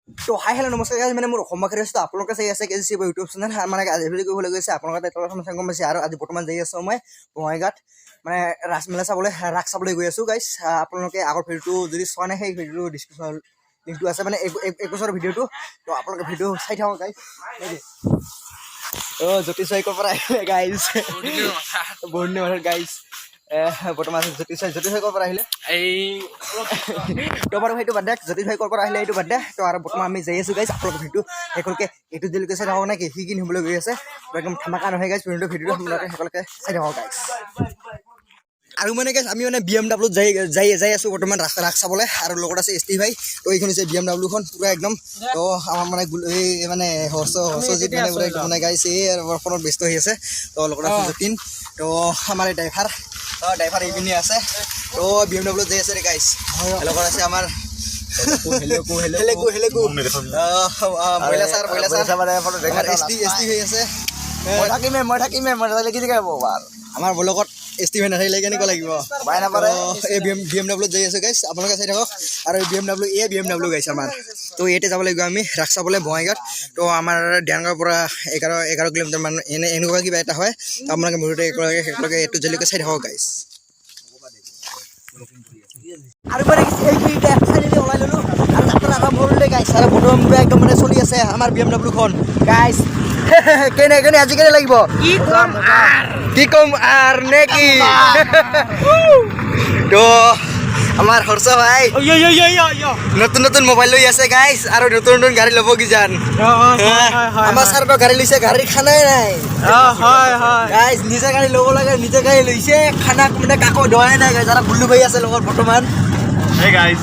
তো হাই, হেল্ল', নমস্কাৰ গাইজ। মানে মোৰ অসম খেলি আছোঁ, আপোনালোকে চাই আছে কে জি চি ইউটিউব চেনেল। মানে আজি ভিডিঅ' কৰিবলৈ গৈছে, আপোনালোকে তলত গম পাইছে। আৰু আজি বৰ্তমান যাই আছোঁ মই বঙাইগাঁৱত, মানে ৰাস মেলা চাবলৈ, ৰাস চাবলৈ গৈ আছোঁ গাইজ। আপোনালোকে আগৰ ভিডিঅ'টো যদি চোৱা নাই, সেই ভিডিঅ'টো ডিছক্ৰিপশ্যন লিংকটো আছে, মানে 1 বছৰৰ ভিডিঅ'টো। তো আপোনালোকে ভিডিঅ' চাই থাকক গাইজ। অ' জ্যোতিষ ভাই ক'ৰ পৰা আহিলে গাইজ? বহুত দিনৰ পাছত গাইজ। বৰ্তমান আছে জ্যোতিষ ভাই। জ্যোতিষ ভাই ক'ৰ পৰা আহিলে? এই। তো বাৰু সেইটো বাদ দে, জ্যোতিষ ভাই ক'ৰ পৰা আহিলে সেইটো বাদ দে। তো আৰু বৰ্তমান আমি যাই আছোঁ গাইজ। আপোনালোকে ভিডিঅ' সকলোকে এইটো দিলকে চাই থাকক নেকি? সি কি নিবলৈ গৈ আছে, তো একদম ধামাকা নহয় গাইজ ভিডিঅ'টো। ভিডিঅ'টো আপোনালোকে সকলোকে চাই থাকক গাইজ। আৰু মানে গাইজ, আমি মানে বি এম ডাব্লিউত যাই যাই যাই আছোঁ বৰ্তমান ৰাস চাবলৈ আৰু লগত আছে এছ টি ভাই। তো এইখন হৈছে বি এম ডাব্লিউখন পূৰা একদম। তো আমাৰ মানে এই মানে হৰ্ষজিত মানে পূৰা একদম মানে গাইজ, এই ফোনত ব্যস্ত হৈ আছে। তো লগত আছে যতীন। তো আমাৰ এই ড্ৰাইভাৰ, ড্ৰাইভাৰ এইপিনে আছে। তো বি এম ডাব্লিউত যাই আছে গাইজ। লগত আছে আমাৰ হেলেকু, হেলেকু মহিলা ছাৰ, মহিলা ছাৰ, আমাৰ এছ টি হৈ আছে। মই থাকিমে, মই থাকিমে। মই নাথাকিলে কি দেখাব বাৰ? আমাৰ ব্লগত এছ টি ভাই নাথাকিলে কেনেকুৱা লাগিব? বাই নাপাৰে। তো এই বি এম ডাব্লিউত যাই আছোঁ গাইছ, আপোনালোকে চাই থাকক। আৰু বি এম ডাব্লিউ, এই বি এম ডাব্লিউ গাইছ আমাৰ। তো ইয়াতে যাব লাগিব আমি ৰাস চাবলৈ বঙাইগাঁৱত। তো আমাৰ দেৰগাঁৱৰ পৰা 11 কিলোমিটাৰ মান এনেকুৱা কিবা এটা হয়। তো আপোনালোকে মুঠতে একেলগে একেলগে এইটো জেলিকে চাই থাকক গাইছ। আৰু মানে এইখিনিতে চাৰিআলি ওলাই ল'লোঁ আৰু যাত্ৰা আৰম্ভ কৰিলে গাইছ। আৰু বৰ্তমান পূৰা একদম মানে চলি আছে আমাৰ বি এম ডাব্লিউখন গাইছ। কেনে কেনে আজি কেনে লাগিব? কি কম আর? কি কম আর নে কি? তো আমাৰ হৰ্ষ ভাই নতুন নতুন মোবাইল লৈ আছে গাইছ আৰু নতুন নতুন গাড়ী ল'ব কিজান। আমাৰ ছাৰটো গাড়ী লৈছে, গাড়ীৰ খানাই নাই গাইছ। নিজে গাড়ী ল'ব লাগে, নিজে গাড়ী লৈছে, খানা মানে কাকো দোৱাই নাই গাইছ। আৰু গুল্লু ভাই আছে লগত বৰ্তমান। Hey guys.